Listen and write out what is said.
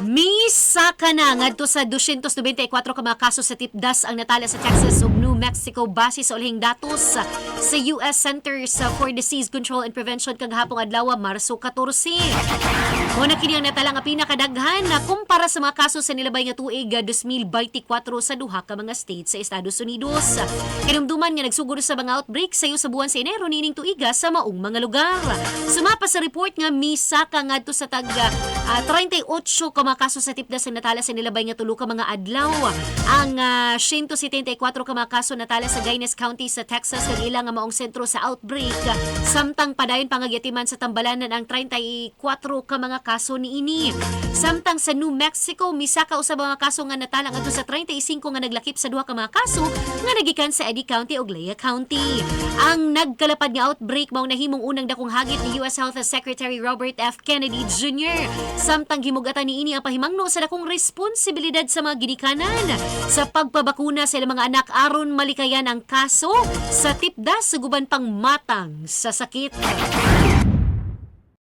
Misaka na ngadto sa 294 ka mga kaso sa tipdas ang natala sa Texas ug New Mexico base sa ulahing datos sa US Centers for Disease Control and Prevention kagahapong adlaw, Marso 14. Mao na kini ang natala nga pinakadaghan na kumpara sa mga kaso sa nilabay nga tuig 2024 sa duha ka mga states sa Estados Unidos. Kinumduman nga nagsugod sa mga outbreak sayo sa buwan sa Enero niining tuiga sa maong mga lugar. Sumapa sa report nga misaka ngadto sa tag 38 ka mga kaso sa tipdas ang natala sa nilabay nga 3 ka mga adlaw. Ang 174 ka mga kaso natala sa Gaines County sa Texas kag ila nga maong sentro sa outbreak. Samtang padayon pangagyatiman sa tambalanan ang 34 ka mga kaso niini. Samtang sa New Mexico, misaka usab mga kaso nga natala ngadto sa 35 nga naglakip sa duha ka mga kaso nga nagikan sa Eddy County ug Lea County. Ang nagkalapad nga outbreak mao nahimong unang dakong hagit ni US Health Secretary Robert F. Kennedy Jr. Samtang gimugatan niini ang pahimangno sa dakong responsibilidad sa mga ginikanan sa pagpabakuna sa ilang mga anak aron malikayan ang kaso sa tipdas sa guban pang matang sa sakit.